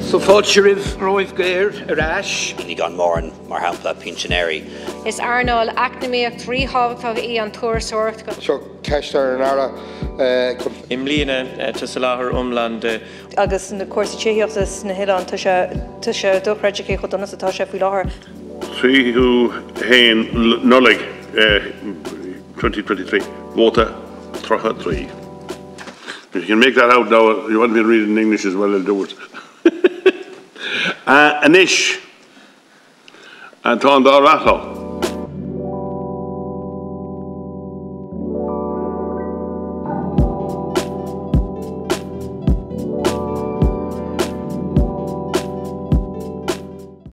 So fáilte roimh romhaibh go léir ar ais. Daoine gan mórán, mar shampla pinsinéirí. Is earnáil eacnamaíoch ríthábhachtach í an turasóireacht. Seo ceist ar an Aire chun. I mbliana, tá soláthar iomlán de. Agus na cúrsaí tithíochta sna hoileáin, tá sé, tá sé dochreidte cé chomh dona is atá sé faoi láthair. 31 Nollaig 2023, Vóta 33. If you can make that out now, you want me to read it in English as well, I'll do it. Anois, tá an dá ratla.